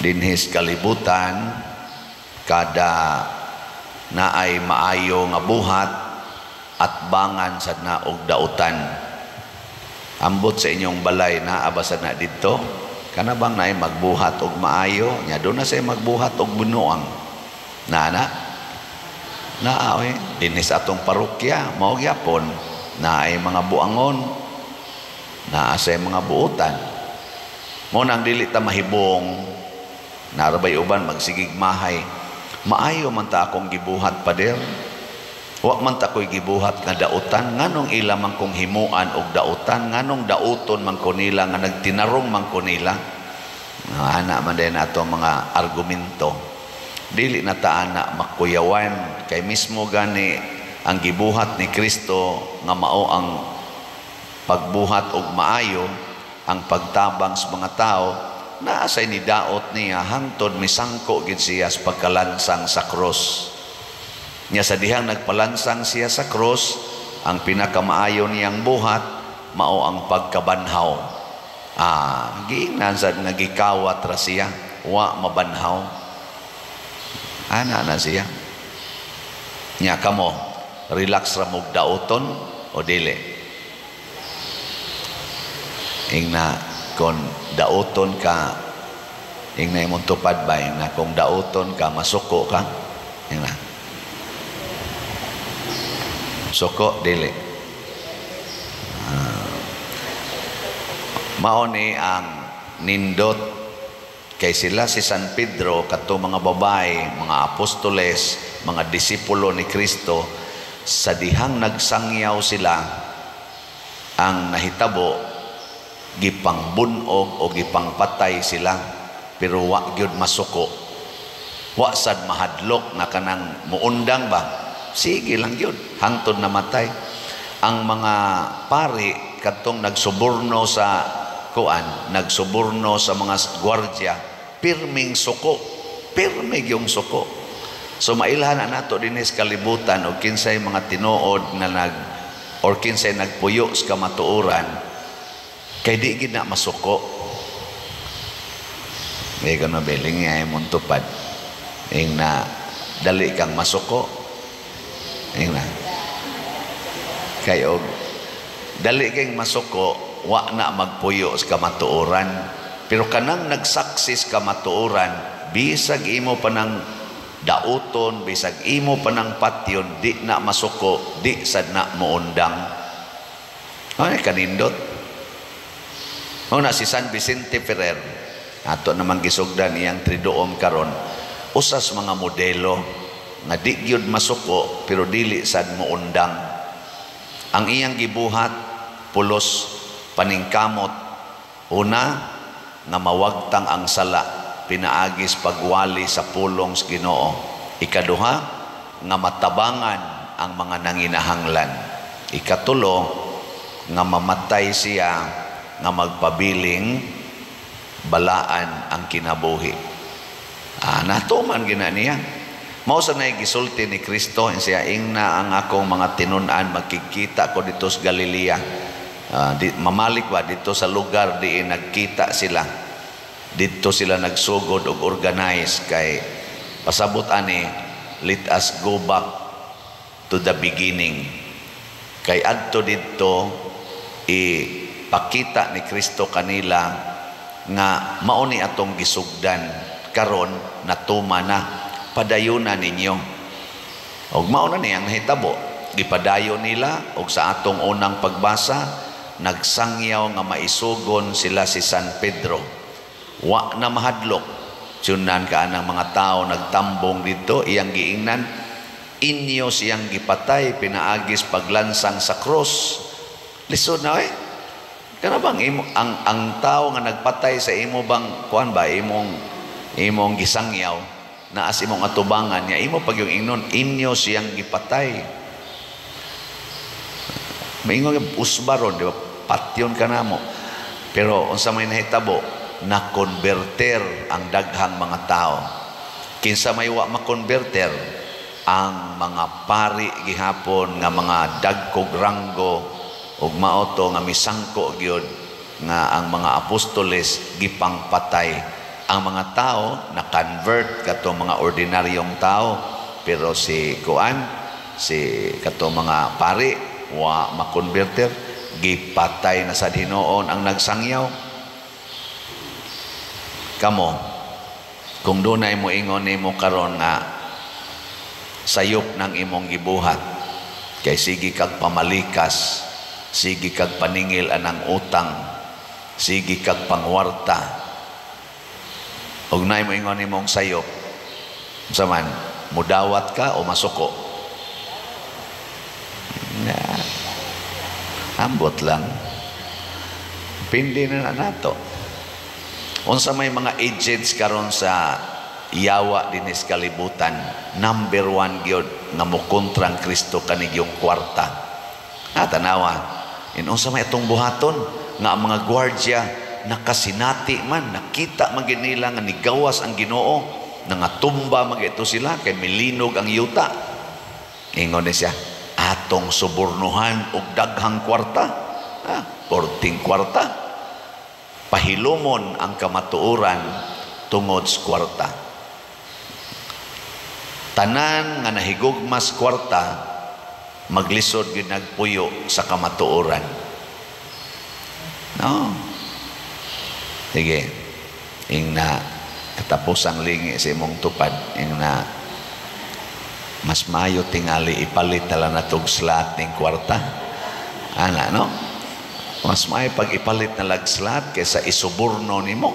Dinhis kalibutan, kada naay maayo nga buhat at bangan sad na og dautan. Ambot sa inyong balay, naa ba sad na didto? Kana bang naay magbuhat og maayo nya doon na say magbuhat og binuang? Naa na naa oy dinhi sa atong parokya, mao gyapon naay mga buangon, naa say mga buutan. Mo nang dili ta mahibong. Narabay uban magsigig mahay, "Maayo man ta akong gibuhat, pader. Wa man ta ko'y gibuhat nga dautan. Nganong ila man kong himuan og dautan? Nganong dauton man ko nila, nga nagtinarong man ko nila?" Ana man din ato mga argumento. Dili na ta ana makuyawan, kay mismo gani ang gibuhat ni Kristo nga mao ang pagbuhat og maayo, ang pagtabang sa mga tao, naa say nidaot niya hangtod misangko gid siya sa pagkalansang sa krus. Nya sa dihang nagpalansang siya sa krus, ang pinakamaayo niyang buhat mao ang pagkabanhaw. Giingnan sad nga gikawat ra siya, wa mabanhaw. Ana na siya. Nya kamo, relax ra mog dauton o dili? Ingna kon dauton ka, ingna imong tupad ba na kung dauton ka, masuko ka? Ingna suko, dili? Mao ni ang nindot kay sila si San Pedro, kato mga babae, mga apostoles, mga disipulo ni Kristo. Sa dihang nagsangyaw sila, ang nahitabo gipangbunog o gipangpatay sila, pero wa gyud masuko, wa sad mahadlok na kanang muundang ba, sige lang gyud hangtod namatay. Ang mga pari kadtong nagsuborno sa kuan, nagsuborno sa mga gwardiya, pirming suko, pirmi yung suko. So mailhan na nato dinhi sa kalibutan og kinsay mga tinuod nga nag or kinsay nagpuyo sa kamatuoran, kay di gid na masuko. May gano beling nga imong tupad. Ing na dali kang masuko. Ing na kay og dali kang masuko, wa na magpuyo sa kamatuoran. Pero kanang nagsaksis kamatuoran, bisag imo pa nang dauton, bisag imo pa nang patyon, di na masuko, di sad na muundang. Ay, kanindot. Mao na si San Vicente Ferrer, ato namang gisugdan iyang Triduum karon, usas mga modelo nga di gyud masuko pero dili sad muundang. Ang iyang gibuhat pulos paningkamot. Una, nga mawagtang ang sala pinaagis pagwali sa pulong sa Ginoo. Ikaduha, nga matabangan ang mga nanginahanglan. Ikatulo, nga mamatay siya nga magpabiling balaan ang kinabuhi. Natuman gina niya. Mao sa nay gisulti ni Kristo siya, ingna ang akong mga tinun-an, magkikita ko dito sa Galilea. Mamalik ba dito sa lugar diin nagkita sila. Dito sila nagsugod og organize, kay pasabot ani, let us go back to the beginning. Kay adto didto ipakita ni Kristo kanila nga mao ni atong gisugdan, karon natuma na, padayuna ninyo. Og mao na niyang nahitabo, gipadayon nila. Og sa atong unang pagbasa, nagsangyaw nga maisugon sila si San Pedro, wa na mahadlok. Tsunan ka anang mga tao nagtambong dito, iyang giingnan, "Inyo siyang gipatay pinaagis paglansang sa krus." Lisod na eh. Kana bang imo ang tao nga nagpatay sa imo bang kuan ba, imong gisangyaw na as imong atubangan niya, imo pag yung ingnon, "Inyo siyang gipatay"? Maingon usbaron, di ba? Patyon ka namo. Pero unsa may nahitabo, na konverter ang daghang mga tao. Kinsa may wa makonverter? Ang mga pari gihapon nga mga dagkog ranggo, ug mao to nga misangko gyud nga ang mga apostoles gipangpatay. Ang mga tao na convert, kato mga ordinaryong tao, pero si kuan, si kato mga pari, wa makonverter. Gipatay na sa hinuon ang nagsangyaw. Kamo, kung dunay mo ingon nimo karon nga sayop ng imong gibuhat kay sige kag pamalikas, sige kag paningil anang utang, sige kag pangwarta, ug naay mo ingon nimong sayop, unsa man, mudawat ka o masuko na? Ambot lang, pindi na nato unsa may mga agents karon sa yawa dinis kalibutan. Number one gyud nga mokontra ang Kristo kanig yung kwarta. Ah, tanawa in unsa may atong buhaton nga ang mga gwardya nakasinati man, nakita man gyud nila nga nigawas ang Ginoo, nangatumba man ito sila kay milinog ang yuta. Ingon ni siya, atong subornuhan og daghang kwarta, ah, porting kwarta, pahilumon ang kamatuoran tungod sa kwarta. Tanan nga nahigugmas kwarta, maglisod gyud nagpuyo sa kamatuoran, no? Sige, ing na katapusang lingi sa imong tupad, ing na mas mayo tingali ipalit na lang natog slot ning kwarta. Ana, no? Mas maayo pag ipalit na lag slot kaysa isuborno nimo.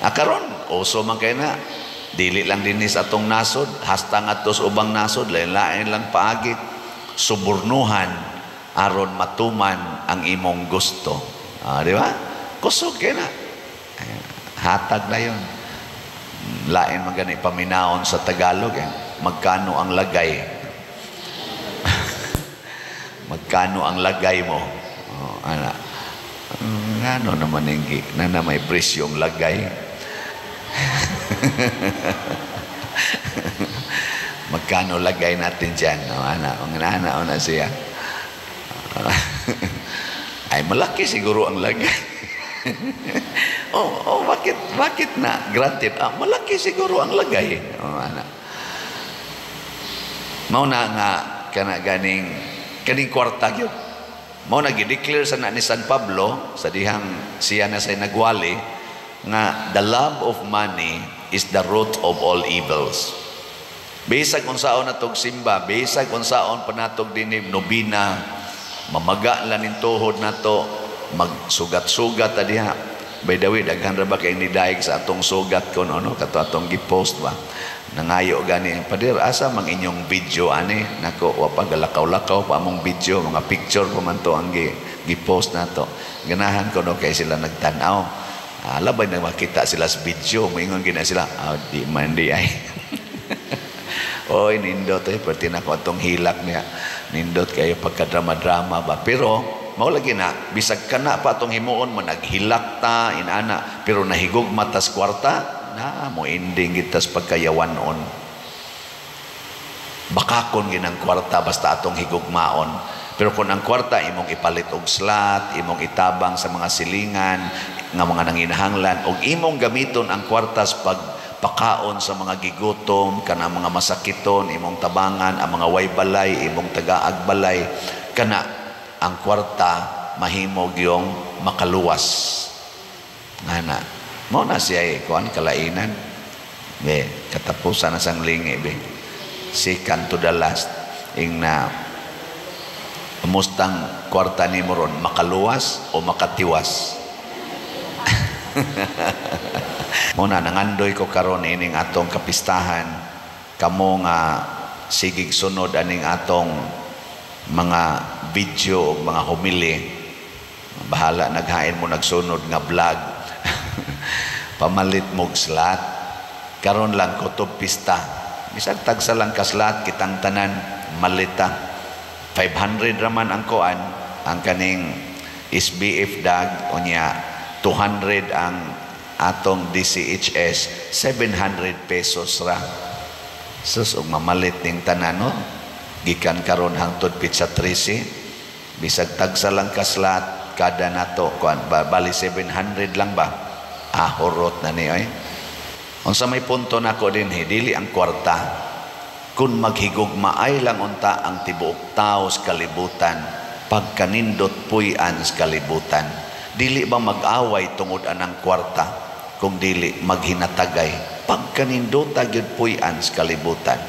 Ah, karon, uso man kay na. Dili lang dinhi sa atong nasod, hasta ngadto sa ubang nasod, lain-lain lang paagi. Subornuhan aron matuman ang imong gusto. Ah, di ba? Kusog kay na. Hatag na yon. Lain man gani paminaon sa Tagalog eh. Magkano ang lagay? Magkano ang lagay mo? Oh, ana. Ano naman hindi na may presyong lagay? Magkano lagay natin dyan? Oh, ana, ang ana, na siya. Ay, malaki siguro ang lagay. Oh, bakit na? Granted, ah, malaki siguro ang lagay. Oh, ana. Mao na nga kana ganing kaning kwarta gyud. Mao na gi-declare sa na ni San Pablo sa dihang siya na say nagwali nga the love of money is the root of all evils. Bisag unsaon natog simba, bisag unsaon pa natog dinhi nobina, mamaga lang ning tuhod nato, magsugat-sugat ta diha. By the way, daghan ra ba kay nidayeg sa atong sugat kon ano kato atong gi-post ba? Nangayo gani, "Pader, asa mang inyong video ani?" Nako, wa pa, galakaw-lakaw pa among video, mga picture pa man to ang gi-post nato. Ganahan ko no kay sila nagtan-aw. Ah, labay na makita sila sa video, moingon gina sila, "Ah, di man di ay." Oy, nindot eh, perti na ko atong hilak niya. Nindot kayo pagka-drama-drama ba. Pero, mao lagi na, bisag kana pa atong himuon mo, naghilak ta, inana, pero nahigugma tas kwarta, na mo ending gitas pagkayawanon. Bakakon ginang kwarta basta atong higugmaon. Pero kung ang kwarta imong ipalit og slot, imong itabang sa mga silingan, nga mga nanginahanglan, og imong gamiton ang kwarta sa pagpakaon sa mga gigutom, kana mga masakiton, imong tabangan, ang mga way balay, imong tagaag balay, kana ang kwarta mahimog yung makaluwas. Ngana, mao na siya eh, kuan kalainan. Be, katapusan na sang lingi be. Second to the last, ing na mustang kwarta ni mo ron, makaluwas o makatiwas? Muna, nangandoy ko karon ining atong kapistahan, kamo nga sigig sunod aning atong mga video o mga homily, bahala naghain mo nagsunod nga vlog, pamalit mog slot. Karon lang kutob pista, bisag tagsa lang ka slot, kitang tanan malita. 500 raman ang kuan, ang kaning SBF dag, unya 200 ang atong DCHS, 700 pesos ra. Sus, ug mamalit ning tanan, no? Gikan karon hangtod pitsa 13, bisag tagsa lang ka slot kada nato kuan ba, bali 700 lang ba? Ah, hurot na ni oy. Unsa may punto nako dinhi, dili ang kwarta. Kung maghigugmaay lang unta ang tibuok tao sa kalibutan, pagkanindot puy-an sa kalibutan. Dili ba mag-away tungod anang kwarta? Kung dili maghinatagay, pagkanindota gyud puy-an sa kalibutan.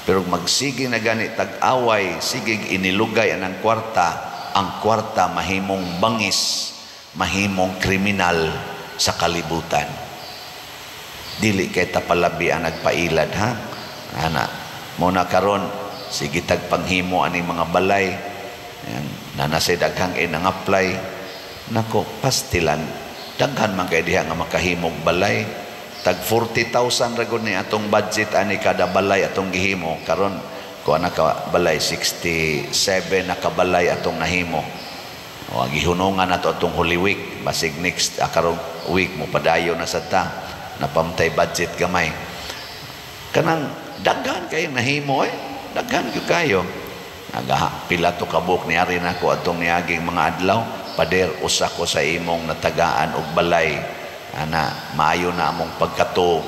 Pero magsige na gani tag-away, sige inilugay anang kwarta, ang kwarta mahimong bangis, mahimong kriminal sa kalibutan. Dili kay tapalabi ang nagpailad, ha? Ana, muna karon sige tag panghimo ani mga balay. Yan, nanasay daghang inang apply. Nako, pastilan. Daghan man kay diha nga makahimog balay. Tag 40,000 ra gud ni atong budget ani kada balay atong gihimo. Karon kuha na ka balay, 67 na ka balay atong nahimo. O gihunungan nato atong Holy Week, basig next karong week mo padayon na sa ta. Napamtay budget gamay. Kanang daghan kayo nahimo eh. Daghan gyud kayo. Naga pila to kabuk ni ari nako atong niaging mga adlaw, pader, usa ko sa imong natagaan og balay. Ana, maayo na among pagkatuo.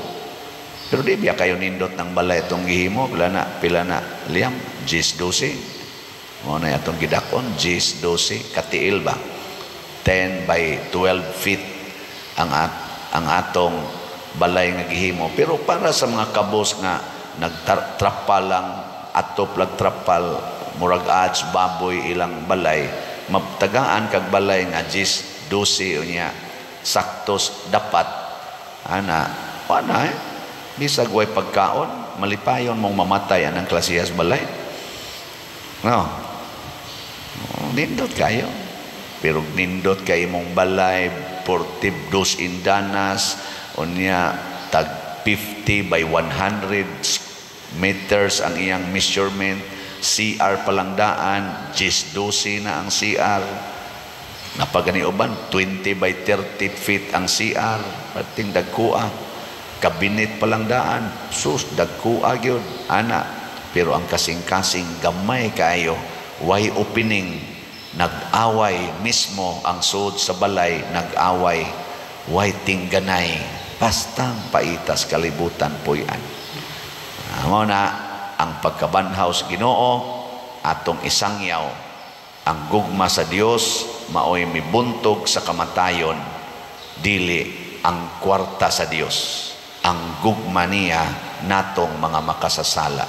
Pero di biya kayo nindot ng balay itong gihimo, pila na liyam, 10 12. Mo na atong gidakon, 10 12 katiil ba? 10 by 12 feet ang atong balay nga gihimo. Pero para sa mga kabos nga nagtrapal lang, atop lag trapal, murag ads baboy ilang balay, mabtagaan kag balay nga 10 12 unya saktos dapat ana wala eh. Bisag way pagkaon, malipayon mong mamatay anang klasihas balay, no? Oh, nindot kayo. Pero nindot kay imong balay, 42 indanas unya tag 50 by 100 meters ang iyang measurement, CR palangdaan 10 12 na ang CR. Napagani uban, 20 by 30 feet ang CR, perting dagkua. Kabinet palangdaan, sus, dagkua gyud ana. Pero ang kasing-kasing gamay kayo, way opening, nag-away mismo ang sud sa balay, nag-away, way tingganay, bastang paitas kalibutan puy-an. Mao na ang pagkabanhaw sa Ginoo atong isangyaw. Ang gugma sa Dios maoy mibuntog sa kamatayon, dili ang kwarta sa Dios. Ang gugma niya natong mga makasasala.